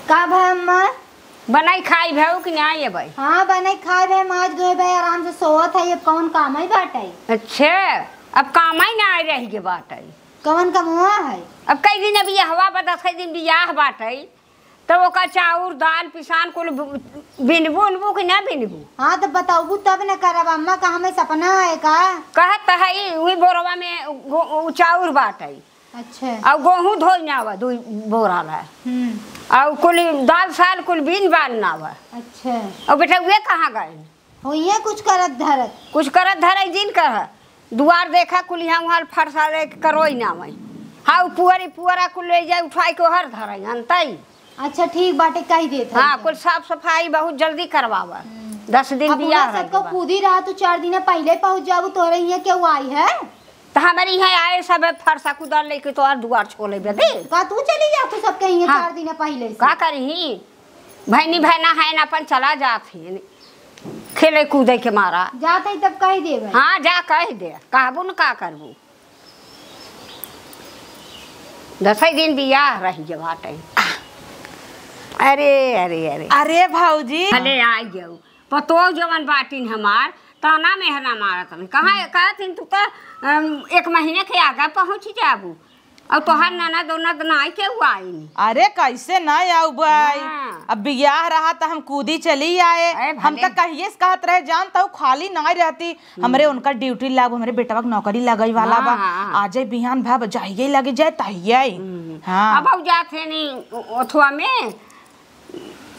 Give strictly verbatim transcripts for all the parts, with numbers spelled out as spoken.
का भा अम्मा? बनाई खाई भा कि नाहीं अबइ? हाँ, बनाई खाई भा, माज धोए भा, आराम से सोवत है, अब कौन काम है बाटइ? अच्छा, अब काम ही ना आए रहि गे बाटइ। कौन कमवा है? अब कई दिन अभी हवा बा, दस दिन बियाह बाटइ, तब ओका चाउर, दाल, पिसान कुल ब-, बिनबू उनबू कि ना बिनबू? हाँ, तो बताउबू तब न करब अम्मा, का हमें सपना है का? कहत है, वही बोरवा में गो-, उ चाउर बाटइ। अच्छा। अउ गोहूँ धोई ना आवा, दुइ बोरा ला। हम्म। अउ कुल दाल साल कुल बीन बान ना आवा। अच्छा। अउ बेटा, वे कहाँ गए? होइए कुछ करत धरत। कुछ करत धरत दिन कह। दुआर देखा, कुल यहाँ वहाँ फरसा ले के करोई ना आवे। हाँ, उ पुअरी पुअरा कुल ले जाए, उठाई के ओहर धरे, अंतई। अच्छा, ठीक बाटे, कहि देत हई हाँ, तो। कुल साफ सफाई बहुत जल्दी करवावा। हम्म। दस दिन अब बियाह उहाँ रह सबको गवा। कूदी रहा, तू चार दिन पहिले पहुँच जाबू, तोहरे हियाँ केहू आई है? त हमरे इहाँ आए सब फरसा कुदार लेके तोहार दुआर छोले बदे। का तू चली जा तू सबके इहाँ हाँ। चार दिन पहिले से? का करी? भैनी भैना है ना, अपन चला जात है खेले कूदे के मारा। जात है तब कहि देबे। हाँ, जा कहि दे, कहबू न का करबू। दसई दिन बियाह रहि गे बाटे। अरे, अरे, अरे। अरे भौजी। भले आई जाऊ। पतोह जवन बाटिन हमार, ताना मेहना मारत हन। कहाँ, कहत हिन तू त, अम, एक महीने के आगे पहुँच जाबू। अउर तोहार ननद ओनद नाई केहू आइन। अरे, कैसे नाई आउबई? हाँ। अब बियाह रहा त हम कूदी चली आए। अरे, हम भले। त कहिए से कहत रहे, जान तउ खाली नाई रहती। हमरे उनका ड्यूटी लाग, हमरे बेटवा के नौकरी लगई वाला बा। हाँ, हाँ। आ जाए बिहान भा, जाइए लगे जाए, तहिए। हम्म। हाँ। अब जात है नी ओथवा में,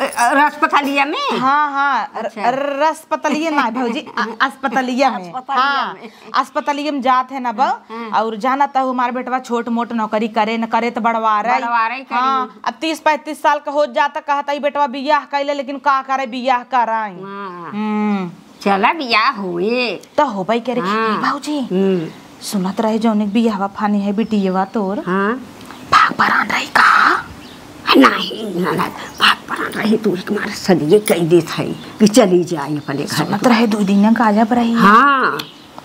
अ, अ, रसपतलिया में? हाँ, हाँ, र-, अच्छा। र-, रसपतलिया ना भौजी, अ, अस्पतलिया में। अस्पतलिया हाँ, में। अस्पतलिया में जात है ना बा। हाँ। अउर जाना त हमार बेटवा छोट मोट नौकरी करे न करे त बड़वारई। बड़वारई करी। हाँ, अब तीस पैंतीस साल का हो जाता, कहता ई बेटवा बियाह कैले, लेकिन का करे, बियाह कराई। हाँ। हम्म। चला बियाह होए। त होबई करे। हाँ। ए भौजी, हम्म। सुनत रहे जौने के बियाहवा फानी है बिटियवा तोर। हाँ। भाग परान रही का? नहीं, ननद, भाग परान रही, तू एक मारे सदिये कहि देत है कि चली जाई अपने घर। सुनत रहे दुइ दिन गायब रही। हाँ।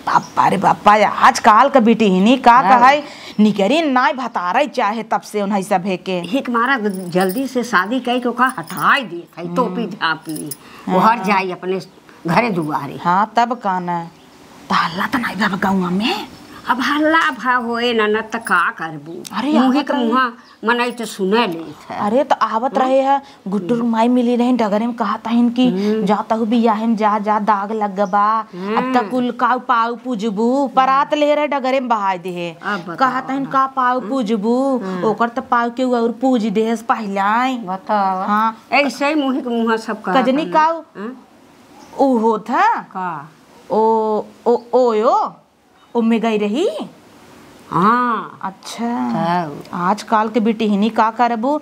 बापा रे बापा, आजकाल का बिटिहिनी का हाँ। कहै, निकरी नाई भतारै चाहे तब से उन्हई सभे के। एक मारा जल्दी से शादी कइ के ओका हटाई देत है, हम्म। टोपी झापी, हाँ। ओहर जाई अपने घरे दुआरे। हाँ, तब का न। त हल्ला त नाई बा गौवा में? अब हल्ला भा होए ननद त का करबू? अरे, मुँहे आवत के रहे। मुँहा मनई त सुने लेत है। अरे, त आवत हाँ? रहे है, गुड्डू के माई मिली रही डगरे में, कहत हइन कि हम्म। जा तहु बियाहे में जा, जा दाग लग बा। अब त हम्म। कुल काऊ पाऊ पूजबू, परात ले रहे डगरे में बहाई देहे। अब बताओ कहत हइन ना। का पाऊ हम्म। पूजबू, हम्म। ओकर त पाऊ के और पूज देहे से पहिले। बताओ। हाँ। ऐसे ही मुँहे के मुँहा सब कहत कजनी हन। काऊ? हम्म। ऊ होत है? का? ओ, ओ, ओयो, ओमे गई रही? हाँ। अच्छा। तब। आजकाल के बिटिहिनी का करबू?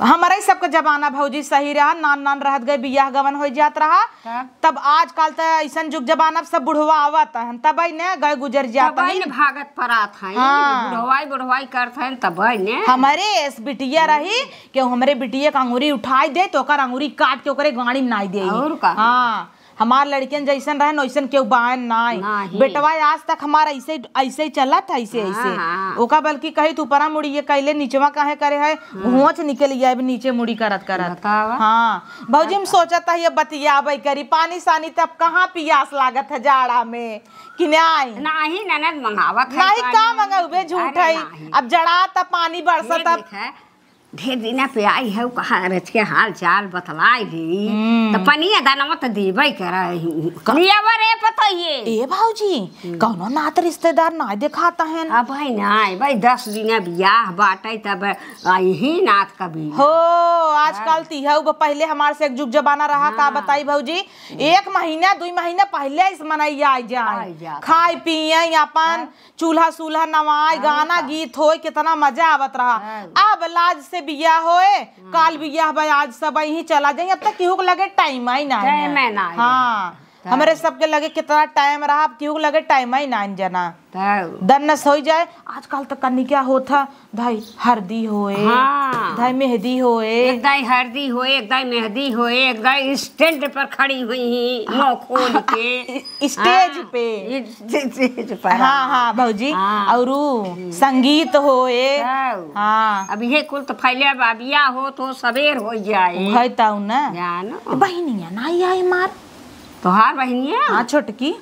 हमरे सबके जमाना भौजी सही रहा, नान नान रहत गए, बियाह गवन होइ जात रहा। तब? तब आजकाल त अइसन जुग जमाना, अब सब बुढ़वा आवत हन, तबई ने गए गुजर जात तबई हई। ने भागत परात हई, हाँ। बुढ़वाई बुढ़वाई करत हन, तबई ने। हमरे एस बिटिया रही, केहू हमरे बिटिया के अंगुरी उठाई दे, त ओकर अंगुरी काट के ओकरे गाड़ी में नाई देई। और का? हाँ। हमार लड़कियन जइसन रहन, ओइसन केहू बायन नाई। नाही। बेटवा आज तक हमार अइसे, अइसे ही चलत है, अइसे, हाँ, अइसे। हाँ। ओका बल्कि कही, "तू ऊपरा मुड़ी ये कइले, निचवा काहे करे है?" हाँ। घोंच निकल गया अब नीचे मुड़ी करत, करत। बतावा। हाँ। भौजी, हम सोचत है, ये बतियाबे करी, पानी सानी तब कहाँ पियास लागत है जाड़ा में, कि नाई? नाही, ननद मंगावत है नाही, पानी। का मंगाऊ बे, झूठ अरे है। नाही। अब जड़ा त पानी बरसत, ये अब देख है, ढेर दिना पे आई है, कहा रच के हाल चाल बतलाई ली, हम्म। त पनिया दानवा त देबे करे। का- लियावा रे पतोहिए। ए भौजी, हम्म। कौनो नात रिश्तेदार ना देखात हन? अब भाई ना, भाई दस दिना बियाह बाटे, तब आई ही नात कभी। हो, आजकल हाँ। तिहऊ ब-, पहिले हमार से एक जुग जमाना रहा, का हाँ। बताई भौजी, हम्म। एक महीना, दुई महीना पहिले इस मनैया आई जाए, आई जात। खाए पिए अपन हाँ। चूल्हा सूल्हा नवाए, हाँ, गाना का। गीत होए, कितना मजा आवत रहा। हाँ। अब लाज से बियाह होए, हाँ। काल बियाह बा, आज सब यहीं चला जाई, अब तक केहू के लगे टाइम ही ना है। टाइम ही ना है। हाँ, तब। हमरे सबके लगे कितना टाइम रहा, अब केहू के लगे टाइम ही ना जना। तब। दन्नस होइ जाए, आजकल तो कनिका होत ह, धाई हरदी होए, हाँ। धाई मेहंदी होए। एक दाई हरदी होए, एक दाई मेहंदी होए, एक दाई स्टैंड पर खड़ी हुई ही, मुंह खोल के। इ-, स्टेज हाँ, पे। इ-, स्टेज पर। हाँ, हाँ, भौजी। हाँ। और उ हम्म। संगीत होए। तब। हाँ। अब इहे कुल तो फैले बा, बियाह होत हो, सबेर होइ जाए। उहे तउ ना। जानो। बहिनिया ना आई मार। तोहार बहिनिया? हाँ, छोटकी।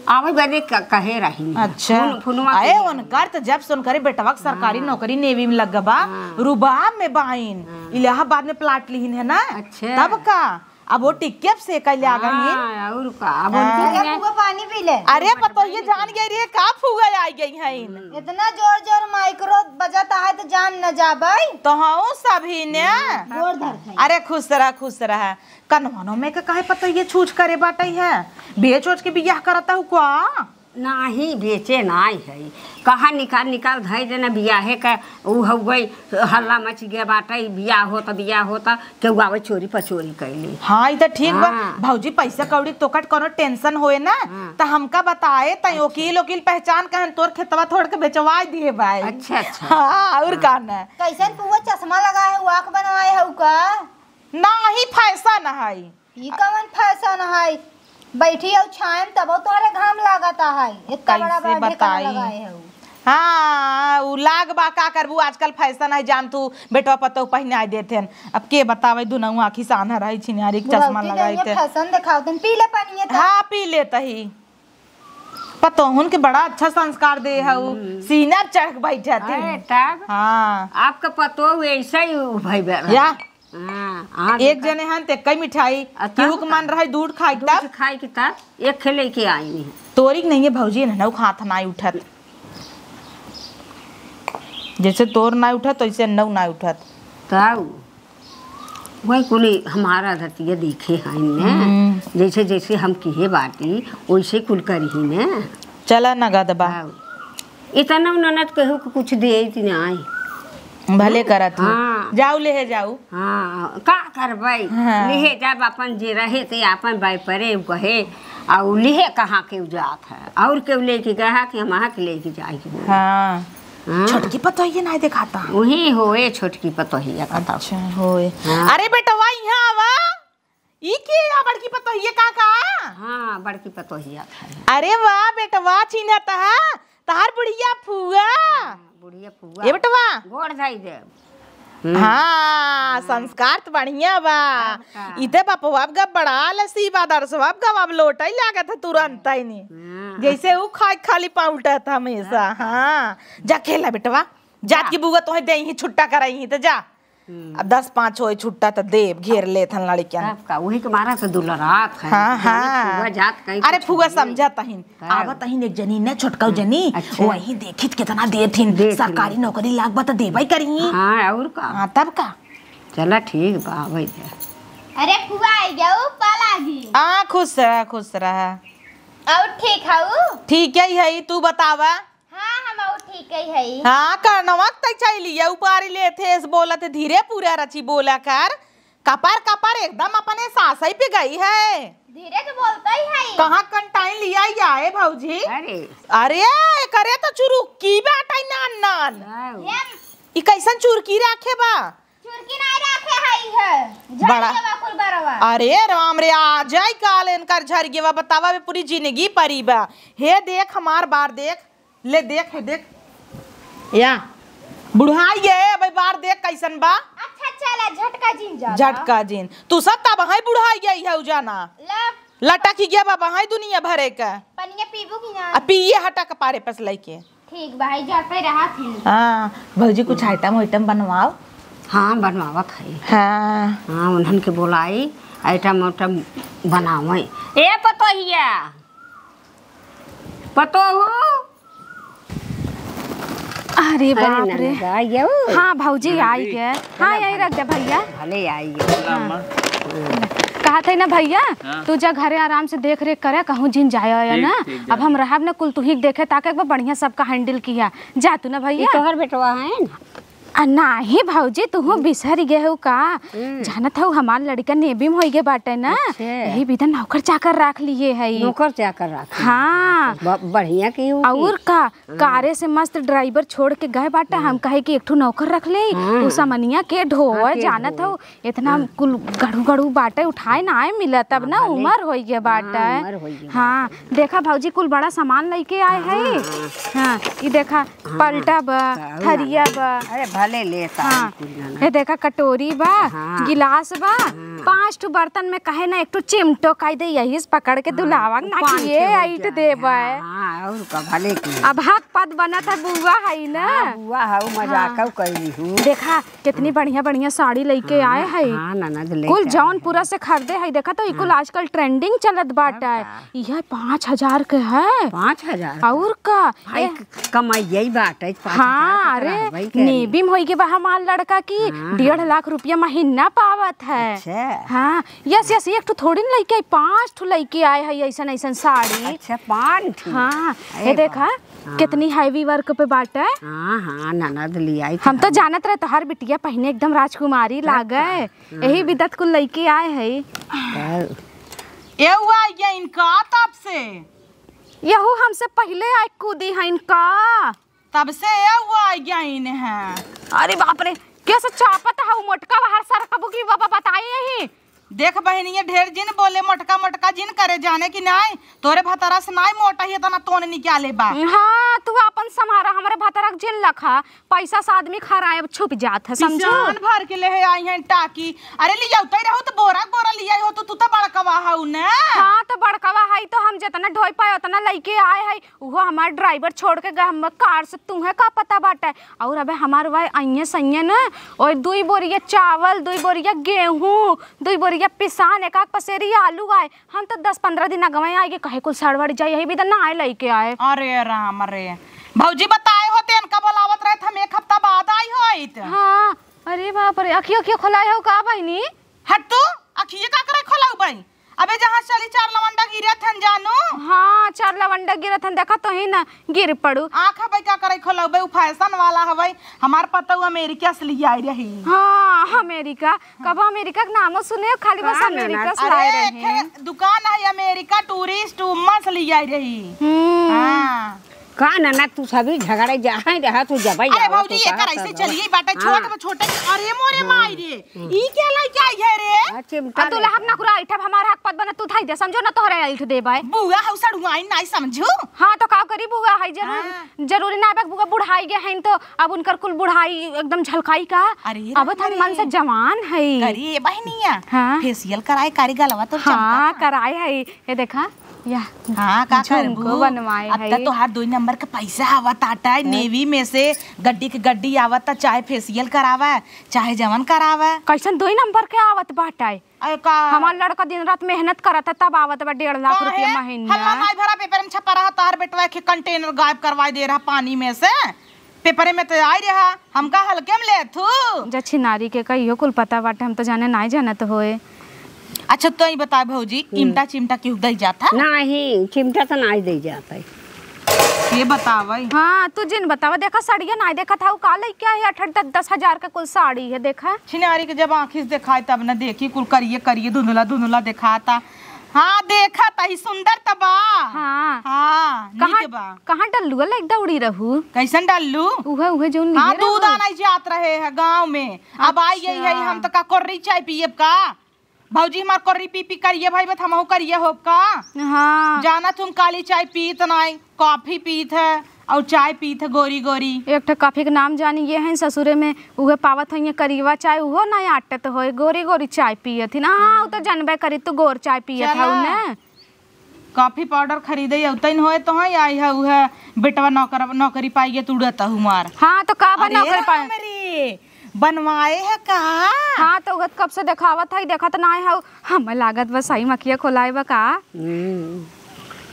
आवे बदे क-, कहे रही। अच्छा। फोन, फोनवा अरे, के उनकर त जब से उनकरे बेटवा के सरकारी हाँ। नौकरी नेवी में लग बा, हाँ। रुबाब में बाइन, हाँ। इलाहाबाद में प्लाट लिहिन है ना, अच्छा। तब का, अब वो टिक्के से कह ले आ गई। हाँ, और का, अब हाँ। उनके अरे, में फुआ पानी पी ले। अरे, पतोहिए जान गई रे, का फुआ आ गई है इन। इतना जोर जोर माइक्रो बजत है तो जान न जाबे। तो हाँ, सभी ने। हाँ, गोर धर खाई। अरे, खुश रहा, खुश रहा। कनवनो में के काहे पतोहिए छूछ करे बाटे है? बेच ओच के बियाह करता हूँ का? नाही, बेचे नाही है। कहाँ निकाल निकाल धई देना बियाहे का, ऊ हो गई, हल्ला मच गया बाटे, बियाह होता, बियाह होता, केहू आवे चोरी पचोरी कैले। हाँ, ई त ठीक बा। हाँ। भौजी, पैसा कौड़ी तोकट कोनो टेंशन होए ना, हाँ। त हमका बताए, त अच्छा। वकील, वकील पहचान कहन तोर खेतवा थोड़ के बेचवाई दिए बाई। अच्छा, अच्छा। हाँ, और हाँ। का ना? कैसन पुआ चश्मा लगाए है, आँख बनवाए है का? नाही, फैशन है। ई कवन फैशन है? बैठी हऊ छाँय में तबो तोहरे घाम लागत है। इतना बड़ा कैसे बड़ा ढेकना बताई? लगाए हऊ। हाँ, उ लाग बा, का करबू, आजकल फैशन है, जान तू, बेटवा पतोह पहिनाइ देत हन। अब के बतावे, दुनऊ आँखी से आन्हर है, छिनारी के चश्मा बुढ़ौती लगाई जइहे थे। फैशन देखावत हन, पी ले पानी है तो। हाँ, पी लेत ही। पतोहुन के बड़ा अच्छा संस्कार दे हऊ, हम्म। सीना पे चढ़ के बैठत ही। अरे, तब? हाँ। आपका पतोह ऐसा ही उभई बा-, या? हाँ, हाँ, एक देखा। जने हन ते कई मिठाई, आ, तब केहू के का? मन रहे दूध खाई दूध तब? खाई के तब एक खे लेके आई नहीं। तोरी के नहीं है भौजी, नौ हाथ ना उठत। जैसे तोर ना उठत, वैसे नौ ना उठत। तब वही कुली हमारा धतिया देखे हैं ने, हम्म। जैसे जैसे हम किहे बाटी, वैसे कुल करी ने। चला नगद बा। तब। इतना ननद केहू के कुछ देत नाई। भले करत हो। हाँ। जाऊ लेहे जाऊ। हाँ, का करबै? हाँ। लेहे जाब अपन जे रहे ते अपन व्यापारे कहे, अउ लेहे कहाँ केहू जात है? अउर केहू लेके गया है कि हम अहाँ के लेके जाए के बोले? हाँ। हाँ। छोटकी पतोहिया नाई देखाता। वही होए छोटकी पतोहिया का तो। अच्छा, होए। हाँ। अरे बेटवा, यहाँ आवा। ई के आ बड़की पतोहिया का का? हाँ, बड़की पतोहिया का है। अरे वाह बेटवा, चिन्हत हा, तहार बुढ़िया फुआ। हाँ, बुढ़िया फुआ। ए बेटवा। गोड़ धई दे। हम्म। हाँ, हाँ। संस्कार त बढ़िया बा। तब का। इते बपवा ग बड़ा आलसी बा, दरसवा ग अब लोटै लागत है तुरंत ही नहीं। हाँ। जैसे ऊ खाए खाली पाँव उठत हमेशा। तब का। हाँ, जा खेला बेटवा, जात जा। की बुआ तोहे देइहीं छुट्टा करइहीं त जा। हम्म। अब दस पाँच होए छुट्टा त देब, घेर लेत हन लड़कियन। तब का, वही के मारा त दुलरात है। हाँ, हाँ। फुआ जात कहीं अरे कुछ फुआ नहीं। समझत हइन, तब। आवत हइन एक जनी ने छोटका हम्म, जनी, अच्छा। वही देखित कितना देत हिन, देत हिन। सरकारी नौकरी लाग बा त देबे करी। हाँ, और का? हाँ, तब का? चला ठीक बा, आवै दे। अरे फुआ आई गया, ऊ पा लागी। आ, खुश रहा, खुश रहा। और ठीक हऊ? ठीक है, है, तू बतावा। हाँ, हम और ठीक ही हई। हाँ, करनवा तै चलिया उपारी लेथे, ऐसे बोलत है, धीरे पूरा रची बोला कर। कपर कपर एकदम अपने सासई पे गई है। धीरे तो बोलता ही है। कहाँ कंटाइन लिया या ए भौजी? अरे। अरे, करे तो चुरुकी बाटै नान नान। आओ। ये ई कैसन चुरकी राखे बा? चुरकी नाई राखे हई है। बड़ा। झरिया बा कुल बरवा। अरे राम रे, आ जाई काल इनकर झरिया बा, बतावा बे पूरी जिंदगी परी बा। हे देख हमार बार देख, ले देख, हे देख। या। बुढ़ाई गे, अबे बार देख कैसन बा। अच्छा चला, झटका जिन जा। झटका जिन। तू सब तब है बुढ़ाई गई है उजाना। ला। लटक ही गया बाबा, है दुनिया भरे का। पनिया पीबू कि ना? आ पिए हटा कपारे पस लइके। ठीक बा, है जाते रहा फिर। हाँ, भौजी कुछ आइटम वाइटम बनवाओ। हाँ, बनवावत है। हाँ। हाँ, उन्हन के बोलाई, आइटम वाइटम बनावे। ए पतोहिया, पतोहू। अरे अरे बाप रे। ननद, आ गया हो। हाँ भौजी, हाँ, आई जी। गए। हाँ, चला यही भले। रख दे भैया। भले आई गया। हाँ। कहा थे ना भैया, हाँ। तू जा घरे आराम से देख रेख करे, कहूँ जिन जाया है ठीक, ना। ठीक, अब जा। हम रहब ना कुल तू ही देखे ताके एक बार बढ़िया सबका हैंडल किया। जा तू ना ये भैया। तोहर बेटवा है ना? आ, नाही भौजी, तुहू बिसर गए हो का? हम्म। जानत हऊ, हमार लड़का नेवी में होई गए बाटे ना, अच्छा। यही बिदा नौकर चाकर राख लिए है। नौकर चाकर राख लिए। हाँ। ब-, बढ़िया की हो और की। का, हाँ। कारे से मस्त ड्राइवर छोड़ के गए बाटे, हाँ। हम कहे कि एक ठो नौकर रख ले, हाँ। उ समनिया के ढोवे, हाँ, के जानत ढोवे। हऊ, इतना हाँ। कुल गड़ू गड़ू बाटे, उठाए ना आए मिलत, अब हाँ, ना भले। उमर होई गए हाँ, बाटे। उमर होई गए हाँ, बाटे। देखा भौजी, कुल बड़ा सामान लेके आए हाँ, है। हाँ। हाँ, ई देखा, हाँ, पलटा बा, तो और थरिया ना। बा। अरे भले लेता हाँ। है कुल ना। ये देखा, कटोरी बा, हाँ। गिलास बा, हाँ। पाँच ठो बर्तन में कहे ना एक ठो चिमटो काई दे, यही से पकड़ के हाँ, दुलावा ना पाँच किए छह हो आइट जाए। देबे। हाँ, हाँ, और का भले की। अब हक पद बनत है, बुआ है ना। हाँ, बुआ है, मजाक हाँ। कैली हूँ। देखा, कितनी बढ़िया बढ़िया साड़ी लेके हाँ, आए है। हाँ, ननद लेके कुल आए जौनपुरा है। से खरीदे है, देखा तो ई कुल हाँ। आजकल ट्रेंडिंग चलत बाटे। हाँ, का? यह पाँच हजार के है। पाँच हजार? और का? भाई, ए, क-, कमाई यही बाटे, पाँच हजार हाँ, के अरे, रहबे करी। नेवी में होई के बा हमार लड़का की हाँ, डेढ़ हाँ। लाख रुपया महीना पावत है। अच्छा। हाँ, यस, यस, एक ठो थोड़ी न लइके आई, पाँच ठो लइके आए है ऐसन, ऐसन साड़ी। अच्छा, पाँच ठो? हाँ, अरे ये देखा, वाह। हाँ। कितनी heavy work पे बाटे। हाँ, हाँ, ननद ले आई हम तो था। जानत रहे तोहार बिटिया पहिने एकदम राजकुमारी तब लागे। का? हाँ। यही बिदत कुल लइके आए है। तब। ए हुआ गया इनका तब से। यहू हमसे पहिले आइ कूदी है इनका। तब से ए हुआ गया इन्हें। अरे बाप रे, कैसे चापत है उ मोटका बाहर सर कबू की बाबा बताई यही। देख बहिनिया, ढेर जिन बोले, मोटका मोटका जिन करे, जाने कि नाई, तोरे भतरा से नाई मोटा ही इतना तोन निकाले बा। हाँ, तू आपन सम्हारा, हमरे भतरा के जिन लखा, पैसा से आदमी खराब छुप जात है, समझो। पिसान भर के लेहे आई हैं टाकी। अरे, लियाउते रहू तो बोरा बोरा लियाई हो, तो तू तो बड़कवा हऊ न। हाँ, तो बड़कवा है, तो हम जितना ढोई पाए उतना लइके आए है। उहो हमार ड्राइवर छोड़ के गए, हम कार से तुहे का पता बाटे। और अबे हमार वह अइये सइये न, और दुई बोरिया चावल, दुई बोरिया गेहूँ, दुई बोरिया पिसान, एक आध पसेरी आलू आए। हम तो दस पन्द्रह दिन अगवे आए के कहे कुल सड़वड़ जाए, यही भी तो ना आए लइके आए। अरे राम रे, भौजी बताए होते, इनका बोलावत रहे, हम एक हफ्ता बाद आई होइत। हाँ, अरे बाप रे, अखियो अखियो खोलाए हो का बहिनी? हट तू, अखिए का करे खोलउबे? अबे जहाँ चली चार लवंडा गिरत हन जानू। हाँ, चार लवंडा गिरत हन, देखा तो ही ना गिर पड़ू। आँख हबे का करे खोलउबे, उ फैशन वाला हबे। हमार पतऊ अमेरिका से लियाई रही। हाँ, अमेरिका। कबो अमेरिका के नामो सुने हो, खाली बस का ना, अमेरिका ना। से लाए अरे, रहे। एक दुकान है अमेरिका टूरिस्ट, उम्मा से लियाई रही। हम्म। हाँ। का ना, ना, तू सभी झगड़े जहाँ रहा, तू जबै अरे आवा, भौजी, तू ये कहा कर ऐसे सब। चलिए बाटे हाँ। छोट में छोटे। अरे मोरे हाँ। माई रे, हाँ। ई क्या लइके आई है रे? हाँ, चिमटा आ, तू ले। लहब ना कुरा ऐठब, हमार हक पद बना, तू धाई दे, समझो ना, तोहरे ऐठ देबे। बुआ हऊ सड़ुआइन नाई समझू। हाँ, तो का करी बुआ है, जरूर, हाँ। जरूरी ना बा, बुआ बुढ़ाई गए हैं, तो अब उनकर कुल बुढ़ाई एकदम झलकाई का। अरे अब राम तो हम मन रे। से जवान है। अरे बहनिया, हाँ। फेशियल कराए कारी गलवा तो हाँ, चमका। कराए है। ये देखा, या हाँ, का झुमको करबू? बनवाए अब है। त तोहार दुई नंबर के पैसा आवत आटा है, हाँ। नेवी में से गड्डी के गड्डी आवत, त चाहे फेशियल करावा, चाहे जवन करावा। कैसन दुई नंबर के आवत बाटा है? अरे का? हमार लड़का दिन रात मेहनत करत है, तब आवत बा डेढ़ लाख काहे? रुपया महीना। हल्ला नाई भरा पेपर में छपा रहा, तोहार बेटवा के कंटेनर गायब करवाई दे रहा पानी में से। पेपरे में तो आई रहा, हमका हल्के में लेत हू। जा छिनारी के का इहो कुल पता बाटे, हम तो जाने नाई जानत होए। अच्छा, तो ई बता भौजी, हम्म। इमटा चिमटा केहू दई जात है? नाही, चिमटा तो नाई दई जात है। ये बतावे। हाँ, तू जिन बतावा, देखा सड़िया नाई देखत हऊ का लइके आई, अठ, अठ, दस, दस हजार के कुल साड़ी है, देखा। छिनारी के जब आँखी से देखाई तब न देखी, कुल करिए करिए धुंधला धुंधला देखाता। हाँ, देखा तही सुंदर त बा। हाँ। हाँ, कहाँ, नीक बा। कहाँ डल्लू अलग दौड़ी रहू? कैसन डल्लू? उहे, उहे जौन हाँ, लिए दूध रहू। आने जात रहे है गाँव में। अब आई गई है, अच्छा। हम तो का कोर्री चाय पियब का? भौजी हमार कोर्री पी पी करिए भाई, बत हमहू करिए होब का? हाँ। जाना तुम काली चाय पीत नाई, कॉफी पीत है। और चाय पीत है गोरी गोरी। एक ठे कॉफी के नाम जानी ये है ससुरे में, उहे पावत है ये करीवा चाय, उहो ना आटत होए, गोरी गोरी चाय पियत ही ना। हाँ, उ तो जानबे करी, तू गोर चाय पियत चला। हऊ ना। कॉफी पाउडर खरीदे अउतन होए तो है, आई है उहे बेटवा नौकर, नौकरी पाई गए तुड़त हमार। हाँ, तो का बा अरे नौकरी पाए? राम रे, बनवाए है का? हाँ, तो उहे कब से देखावत है, देखत ना आए हऊ। हमें लागत बस सही मखिया खोलाए बा का? हम्म।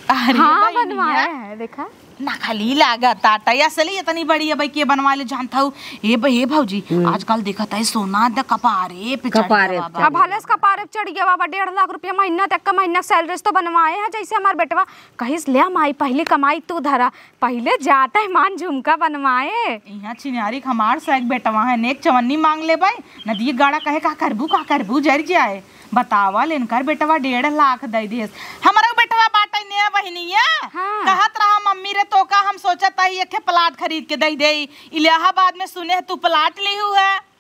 अरे हाँ, बहिनिया। बनवाए है, देखा। नकली लागत आटा, असली इतनी बड़ी अब के बनवा ले जानत हऊ। ए ब-, ए भौजी, हम्म। आजकल देखत है सोना द कपारे पे चढ़ कपारे गवा पे बा। चढ़ अब भले से कपारे पे चढ़ गवा बा, डेढ़ लाख रुपया महीना तक का महीना सैलरी से तो बनवाए है, जैसे हमार बेटवा कहिस, "ले माई, पहली कमाई तू धरा।" पहिले जात है मान झुमका बनवाए। इहाँ छिनारी के हमार से एक बेटवा है, नेक चवन्नी मांग लेबै, नदिये गाड़ा कहे, "का करबू, का करबू, जर जाए।" बतावा, लेनकर बेटवा डेढ़ लाख दे दिहस। हमरो बेटवा बाटे ने बहिनिया, हाँ। कहत रहा, "मम्मी रे, तोका हम सोचत हई एक ठे प्लाट खरीद के दे देई।" इलाहाबाद में सुने है तू प्लाट लिहू है।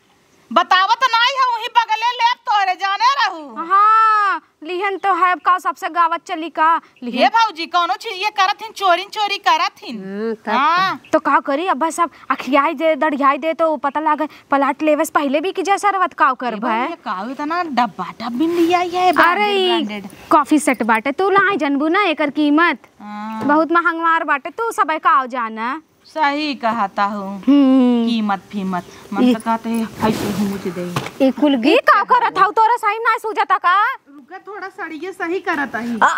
बतावत नाई है, वहीं बगले लेब तोरे, जाने रहू। हाँ, लिहन तो है, अब का सबसे गावत चली का? लिहन। ये भौजी, कौनो चीज ये करत हिन, चोरी चोरी करत हिन। हम्म, तब हाँ। तो का करी, अब सब अखियाई दे, दड़ियाई दे, तो पता लागे, प्लाट लेवे से पहिले भी कि जैसा रवत काव कर ये भाई, भाई। ये काव इतना डब्बा डब्बी में लिया है, अरे, branded, ई branded। Coffee set बाटे, तू लाई जनबू ना एकर कीमत। हाँ। बहुत महंगवार बाटे, तू सब काव जाना। सही कहत हऊ। हम्म। कीमत फीमत। मन ई तो कहत है, "हाय, से हम मुझे दे।" ई कुल ई गीत का करत हऊ? तोरे सही ना सूझता का? रुका, थोड़ा सड़िए सही करत हई। आ,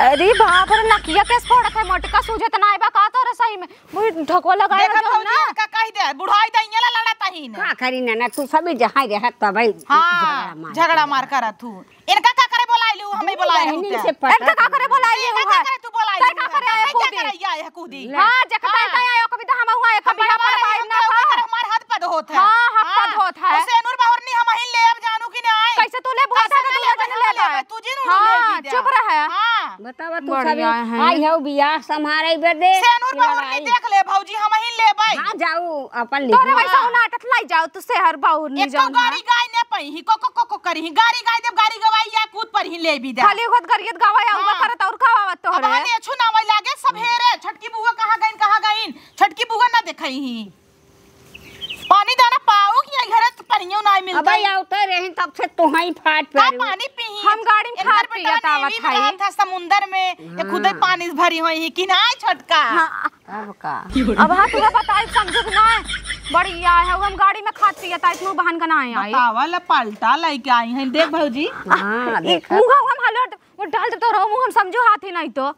अरे बाप रे, नकिया केस फोड़त है, मोटका सूझत ना बा का तोरे सही में? मुझे ढकवा लगाए देखत हो हऊ ना। जी, इनका कह दे, बुढ़ाई दे, ये ला लड़त हई ना। का करी ना, ना, तू सभी जहाँ रहत तबै हाँ, झगड़ा मार झगड़ा करत। मार करत हऊ। इनका का करे बोलाइलू, हमें बोलाए रहू बहिनी ते। से पता इनका का करे बोलाइलू इनका का है? करे तू बोलाइलू तै का है? करे आए तै का कूदी? करे आए है कूदी? हाँ, जब तै हाँ। तै आयो कभी तो हम हुआ है, हम कभी बड़ा हम बड़ा आए, भाई हम ना तो था। ओकर हमार हद पद होत है। हाँ, हद हाँ। पद होत है। तो सेनुर बहुरनी हम ही लेब जानू कि नहीं? कैसे तू लेबू? कैसे तू ना लेबू? लेबू? तू जिन उनु हाँ, लेबी दे। चुप रहे। हाँ। बतावा तू बढ़िया सभी है। आई हऊ बियाह संभारे बदे सेनुर बहुरनी लड़ाई। देख ले भौजी, हम ही लेबै। हाँ, जाऊ अपन तोरे लिखा। वैसा हाँ। उनाटत लाई जाओ तू सेहर बहुरनी एको जौन है। गाड़ी गाय ने पही, को, को, को, को करी, गाड़ी गाय देब, गाड़ी गवाई या कूद पर ही लेबी दे। खाली उहत गरियत गवाई आउबा हाँ। करत और का आवत अब तोहरे? हने छुनावै लागे सब हेरे, छोटकी बुआ कहाँ गइन, कहाँ गइन? छोटकी बुआ ना देखई ही। पानी दाना पाऊ कि यही घरे तो पानियो ना मिलता अबे है। आवते रही तब से तोहई फाट का पे पानी पी? हम गाड़ी में इनकर खात बेटा पियत ने आवत यही हई। मिला था समुंदर में, ये खुदे हाँ। पानी भरी हुई है कि ना छोटका? हाँ। अब का? अब हाँ, तुहैं बताई, समझू कि नाहीं? बढ़िया है, हम गाड़ी में खात पियत आई, तू बहन का नाहीं आई। बतावा ला, पलटा लइके आई हैं, देख भौजी। हाँ, ई देखा। मुँह हम हलट, वो डाल दे तो रहो मुँह, हम समझू हाथ ही नहीं तो।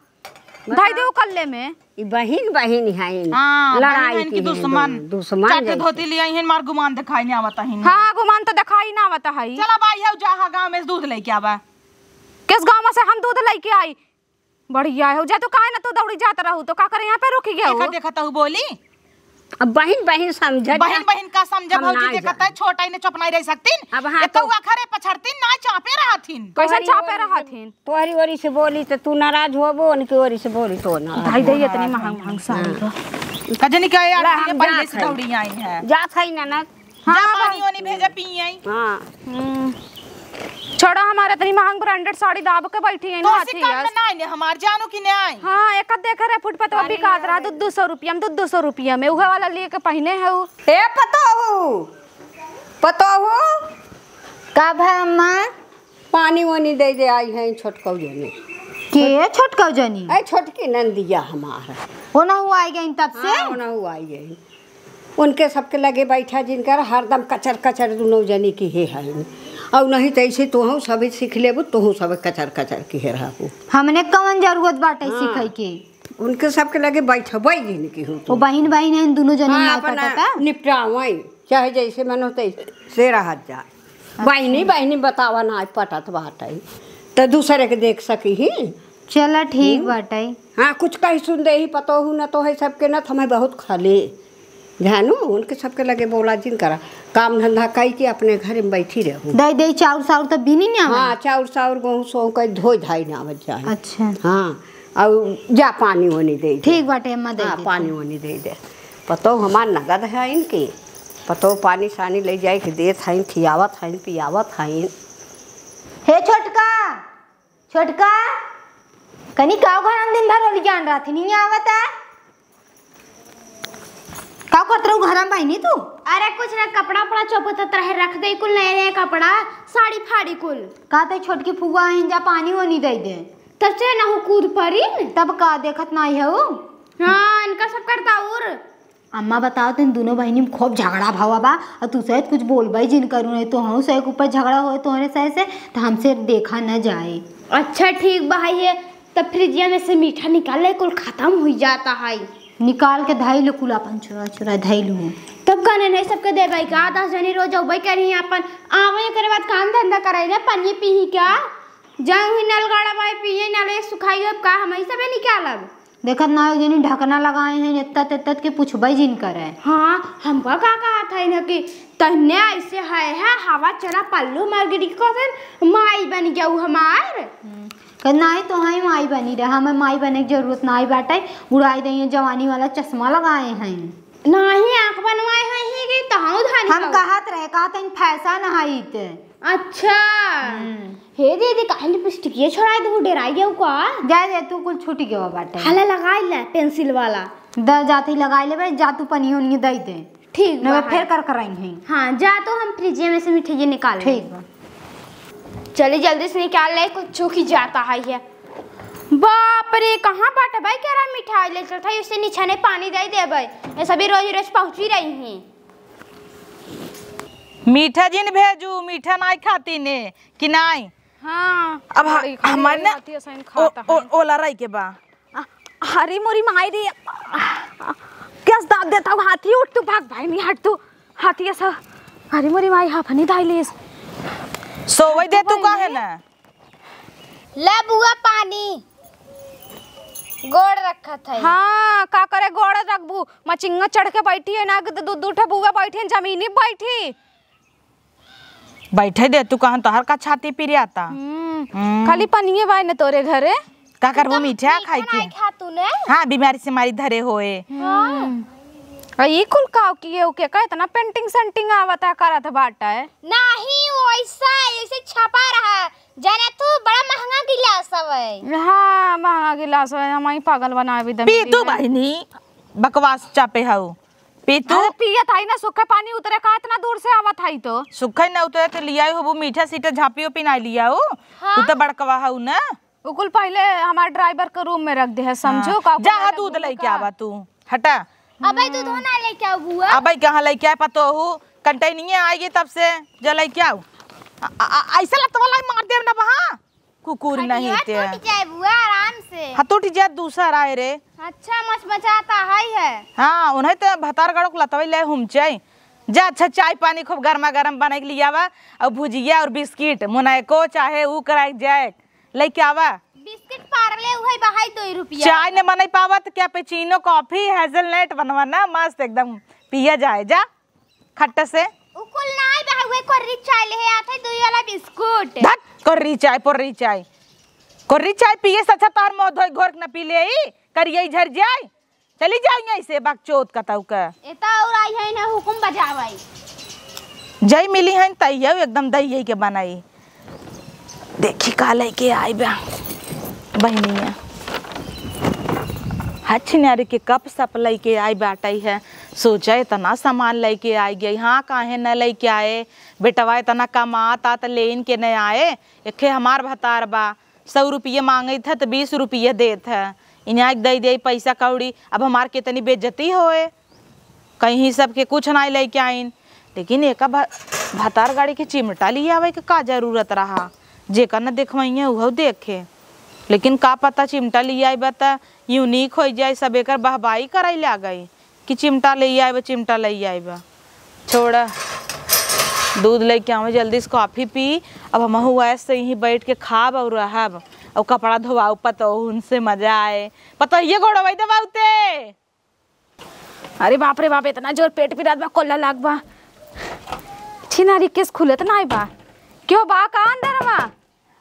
बता। धई दे वो कल्ले में। ई बहिन, बहिन है, हाँ, लड़ाई बहिन है की इनकी है दुश्मन। दोनों, दुश्मन चाटे जैसे। धोती ले आई हैं, मार गुमान दिखाई नहीं आवत है। हाँ, गुमान तो दिखाई ना आवत है। चला बाई है, जा हा गाँव में से दूध लइके आवा। किस गाँव में से हम दूध लइके आई? बढ़िया है, जा तू काहे ना तू दौड़ी जात रहू, तो का करे यहाँ पे रुकी गया एका हो? देखत हूँ बोली। अब बहिन, बहिन समझत बहिन, जा। बहिन का समझ हम भौजी नाई देखत है, जानी। छोटा ही ने चुप नहीं रह सकतीन। अब हाँ एको तो अखरे पछड़तीन, ना चापे रहथिन। कैसे तोहरी चापे ओरी से, रहथिन? तोहरी ओरी से बोली तो तू नाराज होबो, उनकी ओरी से बोली तो नाराज भाई दे होबो। इतनी महंग, महंग साड़ी हाँ। का। कजनी का यार, ला, ये हम पहले जात से हई। दौड़ी आई है। जात हई ना, ना। हाँ, जा बा- पानी वानी भेजा, पी आई। हाँ। हम्म। छोड़ा, हमारे इतनी महंग branded साड़ी दाब के बैठी है ना, तोहसे हाथी कम यार। में ना आइने हमार, जानू कि ना आई। हाँ, एक आध देखे रहे फुटपाथ पर बिकात रहा, दो, दो सौ रुपया में, दो, दो सौ रुपया में, उहे वाला लिए के पहिने है उ। ए पतोहू, पतोहू। का भा अम्मा? पानी वानी दे दे, आई है छोटकौ जनी। के छोटकौ जनी? ए, छोटकी नंदिया हमार। ओनहु आई गई तब से? हाँ, ओनहु आई गई। उनके सबके लगे बैठा जिनकर हरदम कचर कचर दुनों जनी की हे है। और नहीं तो ऐसे तोहू सभी सीख लेबू, तोहू सब कचर कचर की हे रहबू। हमने कौन जरूरत बाटे हाँ। सीखे के? उनके सबके लगे बैठबै जिनकी हो वो तू। बहिन बहिन है, दुनों जनी हाँ, नाव अपना कटता। निपटावई, चाहे जैसे मन हो तैसे रहत जाए। अच्छा। बहिनी बहिनी बतावा ना पटत बाटे, तो दूसरे के देख सकी ही। चला ठीक हम्म। बाटे। हाँ, कुछ कही सुन दे ही पतोहू न तो है सबके न, तो हमें बहुत खाले। जानू, उनके सबके लगे बोला जिन करा, काम धंधा कई के अपने घर में बैठी रहू। दे दे चाउर साउर तो बीनी ना हाँ, हमें। चाउर साउर गेहूँ सो कई धोई धाई ना आवत जाए। अच्छा। हाँ, और जा पानी वानी दे दे। ठीक बाटे अम्मा, दे हाँ, देते। पानी वानी दे दे। पतोह हमार नगद है इनके, पतोह पानी सानी ले जाए के देत हईन, खियावत हईन, पियावत हईन। हे छोटका, छोटका, कनी का घर हम दिन भर ओली जान रहत ही, नहीं आवत है? का करत रहू घर में बहिनी तू? अरे कुछ ना, कपड़ा उपड़ा चोपतत रहे, रख दे कुल नए नए कपड़ा, साड़ी फाड़ी कुल। का ते छोटकी फुआ आइन जा पानी ओनी दे दे। तब से ना हो कूद पड़ी। तब का देखत नाई है वो? हाँ, इनका सब करता और। अम्मा बताओ, तुम दोनों बहिनी में खूब झगड़ा भवा बा, और तू शायद कुछ बोलबे जिन करू, नहीं तो हम से एक ऊपर झगड़ा होए तोहरे सहे से, तो हमसे देखा न जाए। अच्छा ठीक बा, ये तब फ्रिजिया में से मीठा निकाल ले, कुल खतम होइ जाता है। निकाल के धइलू कुल आपन चुरा चुरा धइलू। तब कहने नहीं सबके देबै का? दस जनी रोज अउबै करी आपन, आवे ओकरे बाद काम धंधा करै रे, पानी पीही का? जाऊँ ही नल गड़वाई पिए, नले सुखाई, अब का हम ही सबे निकालब? देखत ना हो जनी ढकना लगाए हैं, एत्तत एत्तत के पुछबै जिन करे। हाँ, हमका का कहत है ना कि तन्ने ऐसे है, है, हवा चला पल्लू मर गिरी को फिर माई बन गऊ हमार। हम्म, कह, "नाहीं तो हई माई बनी रहे, हमें माई बने के जरूरत नाहीं बाटे, उड़ाई दइए जवानी वाला चश्मा लगाए हैं।" नाहीं, आँख बनवाए हैं ही कि तहनु धानी हम कहत रहे, कहत हैं फैशन है इत। अच्छा। हम्म। हे दीदी, काहे लिपस्टिक ये छोड़ाई दू, डेराई गऊ का? जा दे, तू कुल छूट गवा बाटे। हाला लगाई ले पेंसिल वाला। द जाती लगाई लेबे, जा तू पनियो उनियो दई दे। ठीक न बा, फिर हाँ। कर कराई हैं। हाँ, जा तो हम फ्रिज में से मिठाई निकाल लें। ठीक बा। चली जल्दी से निकाल ले, कुछ चूक ही जाता है ये। बाप रे, कहाँ बाटे भाई, केरा मिठाई ले चलत है, उससे नीचे नहीं पानी दे देबै। ये सभी रोज रोज पहुँची रही हैं। मीठा जिन भेजू, मीठा नाई खाती ने, कि नाई? हाँ, अब ह-, बड़ी खाली हमार ना हाथी असाइन ओ-, खाता ओ-, है। ओला रही के बा। आ, हरी मोरी माई रे। कैस दाब देता हूँ, हाथी उठ तू, भाग भाई, नहीं हट तू। हाथी ऐसा, हरी मोरी माई हाफनी दाई लेस। सोवई दे तू भाई काहे ने? ना? ले बुआ पानी, गोड़ रखत है। हाँ, का करे गोड़ रखबू? मचिंगा चढ़ के बैठी है ना, दू, दू ठे बुआ बैठी है, जमीनी बैठी। बैठे दे तू, कहन तोहर का छाती पिरियाता? हम्म, हम्म। खाली पनिये बाय न तोरे घरे। का करबो, मीठा खाई के? नाई खा तू ने? हाँ, बीमारी से मारी धरे होए। हाँ। हम्म। आ, ई कुल काव किए ओके का इतना पेंटिंग सेंटिंग आवता करत बाटे? नाहीं, वैसा ऐसे छपा रहा। जाने तू बड़ा महंगा गिलास हवे। हाँ, महंगा गिलास हवे, हम ही पागल बनावे दम पी तू पी। बहिनी, बकवास चापे हऊ। पी तू। अरे पियत हई ना, सूखे पानी उतरे का इतना दूर से आवत हई तो? सूखे ना उतरे तो लियाई होबू, मीठा सीठा झाँपी ओपी ना लियाऊ। हाँ। तू तो बड़कवा हऊ ना। उ कुल पहिले हमार ड्राइवर के रूम में रख दे है, समझो हाँ। का? जा, हाँ, दूध लेके आवा तू, हटा। अबे दूध हो ना लेके आऊ बुआ। अबे कहाँ लेके आए पतोहू, कंटेनिये आएगी तब से, जा लेके आऊ। आ, आ, आ, ऐसे लतवा लाई मार देब ना बहा, कुकुर नहीं ते। टूट जाए बुआ आराम से। हाँ, टूट जाए, दूसर आए रे। अच्छा, मचमचाता है, है। हाँ, उन्हें तो भतार गड़ो के लतवा ले हम चाय। जा, अच्छा, चाय पानी खूब गर्मा गर्म बनाई के लियावा, और भुजिया और बिस्किट, मुनैको चाहे ऊ कराई जाए। लइके आवा। बिस्किट पार्ले उहइ बहाई दुइ रुपिया। चाय न बनाई पावत, cappuccino, coffee, hazelnut बनवा ना, मस्त एकदम पिया जाए, जा, खट्टा से। उ कुल नाई बहाई, उहे कोर्री चाय लेहे आत है, दुइ वाला बिस्कुट। धत, कोर्री चाय, पोर्री चाय। कोर्री चाय पिए से अच्छा तोहर मुँह धोई घोर के न पी लेई, करिया झर जाए। चली जाओ यहीं से, बकचोद कतऊ का। एता और आई है ना हुकुम बजावई। जय मिली हैं तैयो एकदम दहिये के बनाई। देखी का लइके आई बा बहिनिया। हछ नारी के कप सप लइके आई बाटई है। सोचा इतना सामान लइके आई गई, हाँ काहे न लइके आए? बेटवा इतना कमाता त लेन के न आए। एखे हमार भतार बा, सौ रुपये मांगत है त बीस रुपये देत है। इन्हें दे दे पैसा कौड़ी, अब हमार कितनी बेइज्जती होए। कहीं सबके कुछ नाई लइके आइन, लेकिन एका भ-, भतार गाड़ी के चिमटा लियावे के का जरूरत रहा? जेकर न देखवइये उहो देखे, लेकिन का पता चिमटा लियाई बा त unique होइ जाए, सब एकर बहबाई कराई लागई। कि चिमटा लइ आइबा, चिमटा लइ आइबा। छोड़ा, दूध लइके आवे, जल्दी से coffee पी। अब हमहू ऐसे ही बैठ के खाब और रहब, और कपड़ा धोवाऊ पतोहू, उनसे मजा आए। पतोहिए गोड़वई दबाउते। अरे बाप रे बाप, इतना जोर पेट पिरात बा, कोल्ला लाग बा। छिनारी केस खुलत नाई बा। क्यों बा का अंदर मा?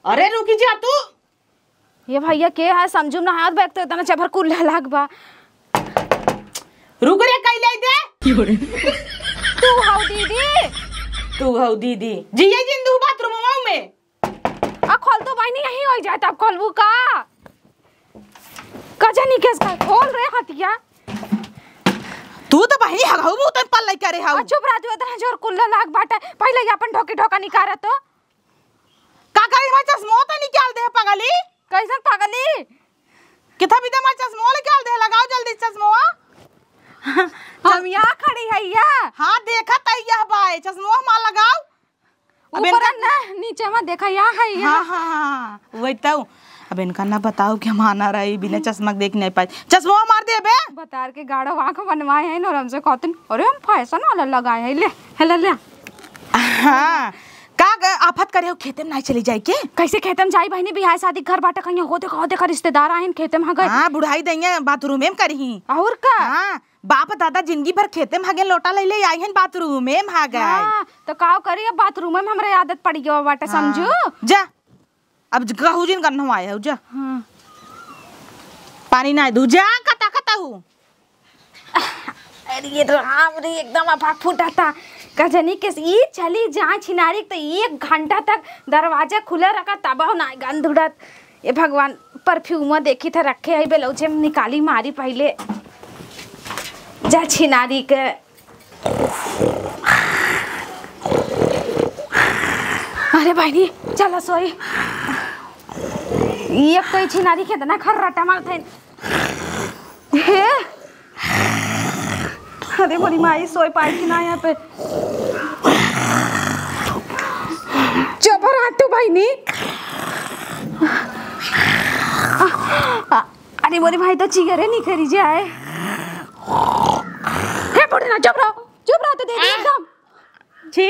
अरे रुकी जा तू। ये भैया के है, समझू ना हाथ बैग तो इतना चभर कुल्ला लाग बा। रुक रे, कैले दे। तू हौ दीदी? तू हौ दीदी। जिये जिंदू बाथरूम में। आ खोल तो बहिनी, यहीं होइ जाए तब खोलबू का? कजनी केस का खोल रे हतिया। तू तो बहिनी हगहू मुंह तन पल लइका रे हऊ। आ चुप रह तू, इतना जोर कुल्ला लाग बाटे। पहिले ये अपन ढोकी ढोका निकाल तो। का करी, हमार चश्मो तो निकाल दे पगली। कैसन पगली? किथा भी दे, हमार चश्मो निकाल दे, लगाओ जल्दी चश्मो। हम यहाँ खड़ी है या? हाँ, देखत है यह बाय, चश्मो हमार लगाओ। अबे ऊपर इनका ना, नीचे मत देखा, यहाँ है, यहाँ। हाँ, हाँ, हाँ, हाँ, वही तो। अब इनका ना बताओ कि हम आना रही, बिना चश्मा के देख नहीं पाई। चश्मा मार दे बे। बतार के गाढ़ा आँख बनवाए हैं और हमसे कहते हैं, "अरे, हम फैशन वाला लगाए हैं, ले, हेला ले।" हाँ, का ग-, आफत करे हो, खेते में नहीं चली जाए के? कैसे खेते में जाई बहिनी, बियाह शादी घर बाटे, कहीं हो देखा, हो देखा, रिश्तेदार आए हैं, खेते में हाँ गए। हाँ, बुढ़ाई दइया बाथरूम में करी। और का? हाँ, बाप दादा जिंदगी भर खेते में हगे लोटा ले ले आई हैं, बाथरूम में हगे। हाँ, तो का करी, अब बाथरूम में हमरे आदत पड़ी गई बाटे, हाँ। समझू? जा, अब ज-, कहू जिन करना आया हो, जा। हाँ। पानी ना दू, जा, कता, कता हूँ। अरे राम रे, एकदम अफाक फूटा था। का जनी के ई चली जा छिनारी, तो एक घंटा तक दरवाजा खुला रखा, तब ना गंध उड़त। ए भगवान, परफ्यूमवा देखी था रखे है ब्लाउज में, निकाली मारी पहिले। जा छिनारी के। अरे बहिनी, चला सोई। ये कोई छिनारी के इतना खर्राटा मारत है। हे, अरे मोरी माई, सोई पाई कि ना यहाँ पे? जबर आ तू बहिनी। आ, आ, अरे मोरी माई, तो चिगरे निकरी जाए। हे बुढ़ना, चुप रहो, चुप रहो तो दे दे एकदम। छी,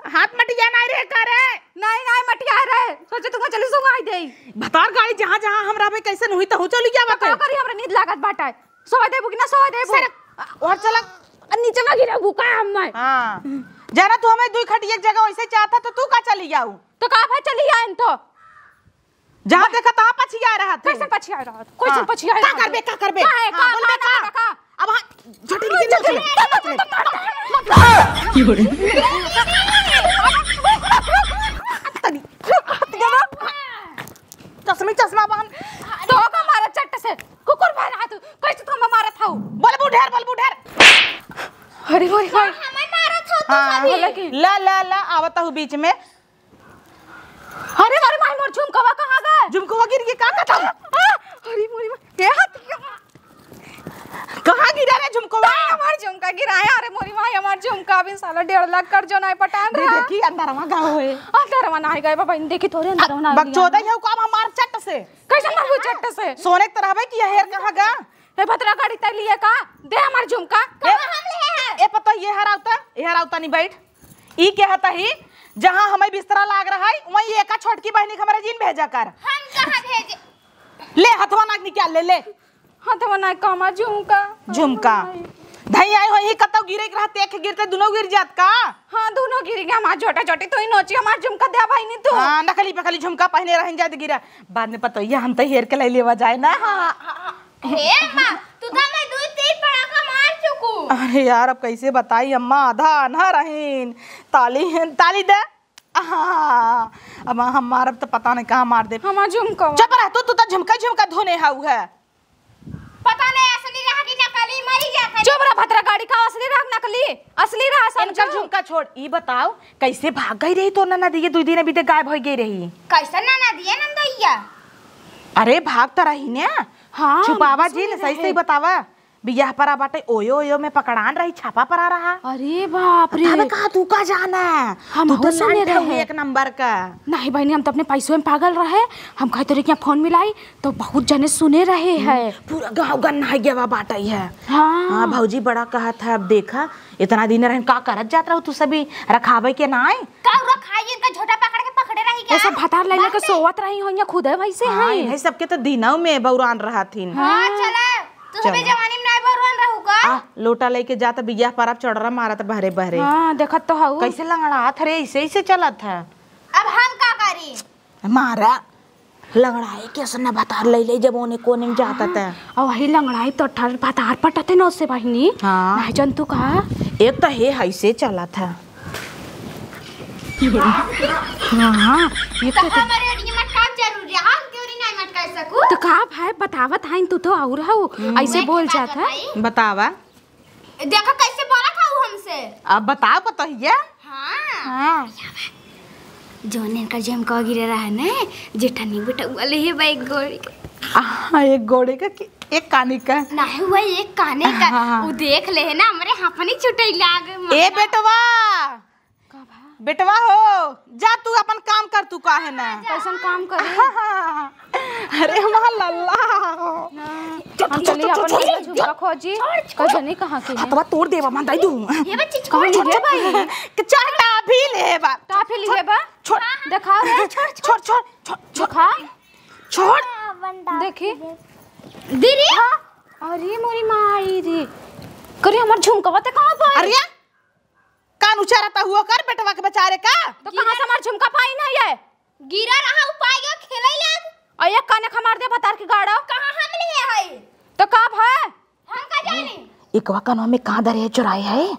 हाथ मटिया नहीं रहे का रे? नहीं, नहीं मटिया रहे। सोचे तुमको चली सुंगाई दे। भतार गाड़ी जहाँ जहाँ हम रहबे कैसे नहीं तो हूँ चली जावा तो का के। करी, हमरा नींद लागत बाटे। सोए देबू कि ना सोए देबू? सर, और चला। आ, नीचे में गिरा बुका हम मैं। हाँ। जाना तू हमें दुई खटिया एक जगह वैसे चाहता तो तू का चली जाऊ? तो का भाई चली आइन तो? जहाँ देखा तहाँ पछिया रहा तू। कैसे पछिया रहा? कैसे हाँ। पछिया का रहा? करबे, का करबे? का है? हाँ, का, बोलबे का, का? का, का? अब हाँ, झोटी निकल, झोटी। चश्मी चश्मा बांध। तो का मारा चट्ट से? कुकुर बहरा तू। कैसे तो हमें मारत हऊ? बोलबू ढेर, बोलबू ढेर। अरे, होय, होय। हमें मारत हऊ तो हाँ, कभी। बोला कि ला, ला, ला, आवत हूँ बीच में। अरे, अरे, माई, मोर झुमकवा कहाँ गए? झुमकवा गिर गई, का कहता हूँ? आ, अरे, मोरी माई, ए हाथ। कहाँ गिरा रे झुमकवा? ताई, हमार झुमका गिराया। अरे, मोरी माई, हमार झुमका अभी साला डेढ़ लाख कर जो नाई पटान दे रहा। देखी, अंदरवा गाँव है। अंदरवा नाई गए, बाबा, इन देखी थोड़े अंदरवा नाई बकचोदा गए। है, काम हमार चट्ट से। कैसे मारबू चट्ट से? सोने के तरह भाई कि हेर कहाँ गा? ए, भतरा गाड़ी तय लिए का? दे हमार झुमका। ए, कहाँ हम ले हैं? ए, पता ये हरावता, ये हरावता नहीं बैठ। ई कहता ही, जहाँ हमें बिस्तरा लाग रहा है, वहीं एका छोटकी बहनी के हमारे जिन भेजा कर। हम कहाँ भेजे? ले, हथवा नाक निकाल ले, ले। हथवा नाक का हमार झुमका। झुमका। धई आई होई ही, कतौ गिरे के रहते, एक गिरते, दोनों गिर जात का? हाँ, दोनों गिर गया, हमार छोटा छोटी, तो ही नोची, हमार झुमका दे भाई, नहीं तू। हाँ, नकली पकली झुमका पहने रहन जात गिरा, बाद में पता, ये हम तो हेर के ले लेवा जाए ना। हाँ, हाँ, हाँ। हे अम्मा, तू तो हमें दू तीन पड़ाका मार चुकू। अरे यार, अब कैसे बताई अम्मा, आधा आन्हा रहीन। ताली, ताली दे। आहा, अब हम मारब तो पता नहीं कहाँ मार दे। हमार झुमका। चुप रह तू, तू तो झुमका झुमका धुने हाउ है। पता नहीं असली रहा कि नकली, मरी जात है। चुप रह भतरा गाड़ी का, असली रहा नकली? असली रहा इनका समझू। झुमका छोड़, ई बताओ कैसे भाग गई रही तो ननदिया, दुई दिन अभी तक गायब हो गई रही। कैसे ननदिया नंदोइया? अरे, भाग तो रही ने। हाँ, छुपावा सुनी जिन, सही रहे। सही बतावा। बियाह परा बाटे, ओयो ओयो में पकड़ान रही, छापा परा रहा। अरे बाप रे। तब का तू का जाना? हम तू तो सुने लंठ हुई रहे। एक नंबर का। नहीं बहिनी, हम तो अपने पैसों में पागल रहे। हम कहते रहे कि यहाँ फोन मिलाई तो बहुत जने सुने रहे हम्म, हैं। पूरा गाँव गन्ना है गवा बाटे है। हाँ। हाँ, भौजी बड़ा कहत है, अब देखा इतना दिन रहन का करत जात रहो तू सभी रखावे के नाय। का रखाई, इनका झोटा पकड़ के पकड़े रही क्या? ऐसे भतार लइले के बाप रे। सोवत रही हो यहाँ खुदे वैसे हाँ, हैं। इन्हें सबके तो दिनों में बौरान रहत हिन। हाँ, हाँ। चला, तू चला। हमें जवानी में नाय बौरान रहू का? आ, लोटा लेके जात बियाह पर अब चढ़रा मारत बहरे बहरे। हाँ, देखत तो हऊ। कैसे लंगड़ात रे, ऐसे, ऐसे चलत है। अब हम का करी? मारा। लंगड़ाई के असना भतार लइले जब ओने कोने में जाता त। और वही लंगड़ाई तो ठर भतार पटते न उससे बहिनी। हाँ। नहीं जन तू कहा? एक तो हे हैसे चला था। हाँ, हाँ, ये तो तो हमारे एडिया में का जरूरी है? हम क्यों नहीं मटका सकू? तो का भाई बतावत है तू तो और हऊ, हम्म। ऐसे मैं बोल की बात जात है। बताई? बतावा। देखा कैसे बोला था वो हमसे। अब बताओ पतोहिया। हाँ। हाँ। जौन इनका झुमका गिरे रहा ना, जेठानी बेटा वाले ही बा एक गोड़े के। हाँ, एक गोड़े का कि एक कानी का? नहीं हुआ, एक काने का। हाँ, हाँ। वो देख ले है ना, हमरे हाफनी छुटई लाग ए मारा। बेटवा। का भा? बेटवा हो, जा तू अपन काम कर, तू काहे ना। कैसन काम करी? अरे हमार लल्ला। हाँ, हम चली अपन झुमका खोजी। कैसे नहीं कहाँ के है? हथवा तोड़ देबा, मान दाई दू। ये बच्ची छोड़, छोड़, छोड़। कि चाहे टाफी लेबा। टाफी लेबा? छोड़। देखा रे, छोड़, छोड़, छोड़, छोड़, छोड़। देखा। छोड़। देखी। दीदी। हाँ। अरे मोरी माई रे। करे हमार झुमकवा ते कहाँ पाई? अरे कान उचारता हुआ कर, बेटवा के बेचारे का। तो कहाँ से हमार झुमका पाई ना ये? गिरा रहा, उ पाई गया खेले ले। अये काने खमार दे भतार के गाड़ो। कहाँ हम लिए हई? तो का भय? हम का जानी? एकवा कनवा में कहाँ धरे है, चुराए है?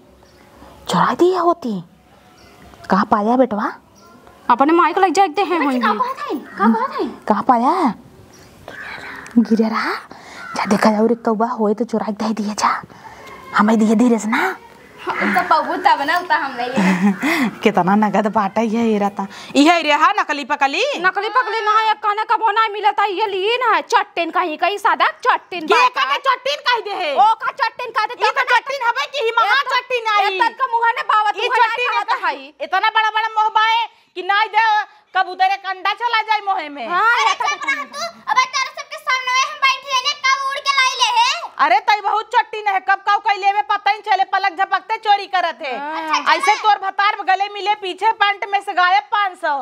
चुराए दिए होती। कहाँ पाया बेटवा? अपने माई को लग जाए, हैं बच्ची, होंगी। का कहत है? का कहत है? कहाँ पाया? गिरे रहा। जा देखा जाओ रे, कौवा होए तो चुराए दे दिए जा। हमें दिए धीरे से ना। उ तो पबू तब ना, उ तो हम नहीं है। कितना नगद बाटा ये हीरा ता। इहे रे हा नकली पकली। नकली पकली ना है, काने कबो ना मिलता, ये ली ना है, चट्टिन कहीं, कहीं सादा चट्टिन के बाटा। काने चट्टिन कह दे है? ओ का चट्टिन कह दे, ई तो चट्टिन हवे कि ही महा चट्टिन आई। ये तन का मुँह ने बावत ई मुँह ना चट्टिन खात है। इतना बड़ा बड़ा मोह बाए कि नाई दे कबूतरे के अंडा चला जाए मोहे में। हाँ, अरे ये तो चुप रह तू, अबे तोरे सबके सामने हम बैठ रहे ने, कब उड़ के लाई ले है? अरे तई बहुत चट्टिन है, कब काऊ कई लेवे पता ही चले, पलक झपकते चोरी करत है। हाँ। अच्छा, ऐसे चला। तोर भतार गले मिले पीछे पैंट में से गायब पाँच सौ।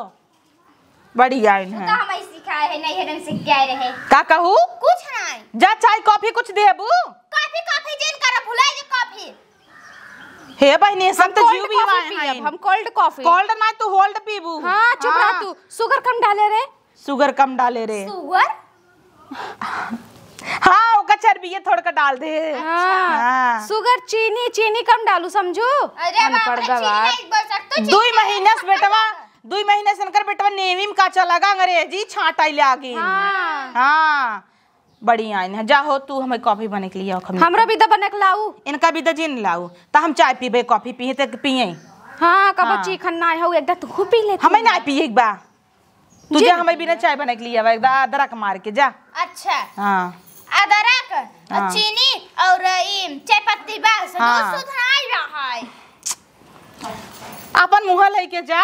बड़ी आइन है। तो हम ऐसी खाए है, नहीं है, से क्या रहे? का कहू? कुछ नहीं। जा चाय कॉफी कुछ देबू? कॉफी, कॉफी जिन कर भुला जे कॉफी। हे बहिनी, सब हम तो cold जीव भी coffee वाए पियब, हैं। हम cold coffee। Cold ना, तू hold पीबू। हाँ, चुप रह हाँ। तू। Sugar कम डाले रे। Sugar कम डाले रे। Sugar? हाँ, ओका चर्बी ये थोड़ का डाल दे। हाँ। हाँ। Sugar, चीनी, चीनी कम डालू, समझू? अरे बाप रे, अनपढ़ गवार। चीनी नहीं बोल सकते, चीनी दुई नहीं महीना से बोल सकते। बेटवा, दुई महीना से इनकर बेटवा नेवी में का चला गा, अंग्रेजी छाँटाई लागी। हाँ। हाँ। बड़ी आइन है। जा हो, तू हमें coffee बने के लिए आओ, हमने हमरो भी तो बने के लाऊ। इनका भी तो जिन लाऊ, त हम चाय पीबे, coffee पिए, त पिए। हाँ, कबो हाँ। चीखन ना हो, एक दा तू पी ले। हमें ना पिए एक बा। तू जिन जा, हमें पिए। बिना चाय बने के लिए आवा, एक दा अदरक मार के जा। अच्छा। हाँ। अदरक, हाँ। चीनी और ई चाय पत्ती बस, हाँ। दूध शुद्ध ना आई रहा है। अपन मुँह लेके जा।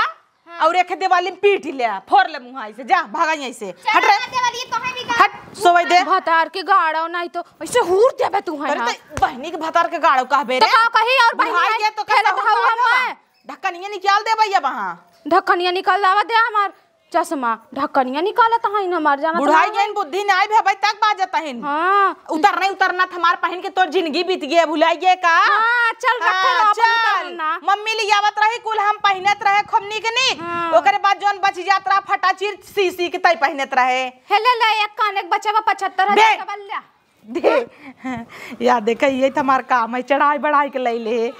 हाँ। और एक देवाली में पीट ले, फोड़ ले मुँह ऐसे, जा, भागा यहीं से। चल, हट रे। ना देवाली, तोहे भी का हट, सोवे दे। भतार के गाड़ा नहीं तो ऐसे हूर देबे तू है अरे ना। तो बहिनी के भतार के गाड़ा कहबे तो रे। का कही और बहिनी बुढ़ाई है, गया तो फेरत कैसा हऊ होता हम है? मैं। ढक्कनिया निकाल दे भैया वहाँ। ढक्कनिया निकाल लावा दे हमार चश्मा, ढक्कनिया निकालत है ना हमार जाना बुढ़ाई तो गइन बुद्धि नहीं भे भाई तक बाजत है। हाँ। उतरना, उतरना त हमार पहिन के तोर जिंदगी बीत गया, भुलाई गए का? हाँ, चल रखे हाँ, रहो, अपन चल। उतरना। मम्मी ले आवत रही, कुल हम पहिनत रहे, खूब नीक नीक। हाँ। ओकरे बाद जौन बच जात रहा, फटाचीर सी सी के तई पहिनत रहे। हे ले ले, एक कान एक बचावा, पचहत्तर हजार दे। का बल्ला। दे। या देखे, ये तो हमार काम है, चढ़ाई बढ़ाई के ले ले।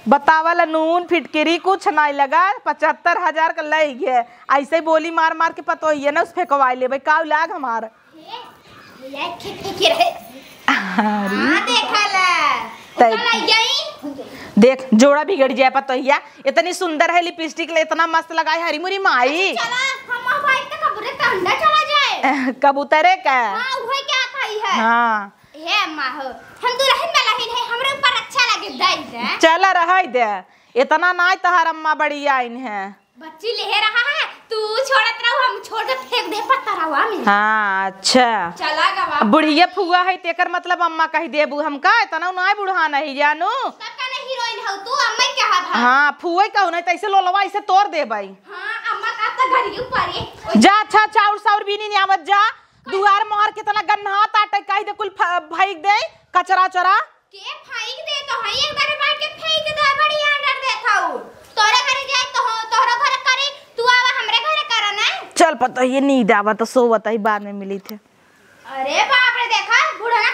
बतावल नून फिटकिरी कुछ नहीं लगा, पचहत्तर हजार का ले गए। ऐसे बोली मार मार के पतोहिए ना उस फेंकवाई लेबे, काउ लाग हमार। ये, ये खिड़की के रहे। अरे। हाँ, देखा ला। तै उतल आई गई। देख, जोड़ा बिगड़ जाए पतोहिया। इतनी सुंदर है lipstick ले, इतना मस्त लगाए हरी मुरी माई। अच्छा, चला, हम भाई तक कबूतरे का अंडा चला जाए। कबूतरे का? हाँ, वही क्या खाई है? हाँ। हे अम्मा हो, हम दुल्हन वाला ही है, हमरे ऊपर अच्छा लगे, दे दे। चला, रहाई दे। इतना नाय तहार अम्मा बड़ी आइन है। बच्ची लेहे रहा है, तू छोड़त रहो, हम छोड़ के फेंक दे पत्थरवा में। हाँ, अच्छा। चला गवा। अब बुढ़िया फुआ है, तेकर मतलब अम्मा कह देबू हमका? इतना नाय बुढ़ा नहीं जानू। तब का नहीं हीरोइन हो तू, अम्मा क्या है भा? हाँ, फुआ कहू नहीं, तो ऐसे लोलवा ऐसे तोड़ देबई। हाँ, अम्मा का तो घर ही ऊपर है। जा, अच्छा, अच्छा, और साउर बीनी नहीं आवत जा। दुआर मोहर कितना गन्ना ताटे, कह दे कुल फ-, फेंक दे, कचरा चरा। के फेंक दे तो हई, एक बार बांट के फेंक दे, बड़ी order देत हऊ। तोरे घरे जाए तो हो, तोहरो घर करे, तू आवा हमरे घरे करा ना। चल पतोहिए नींद आवा तो सोवत ही, बाद में मिली थे। अरे बाप रे, देखा, बुढ़ना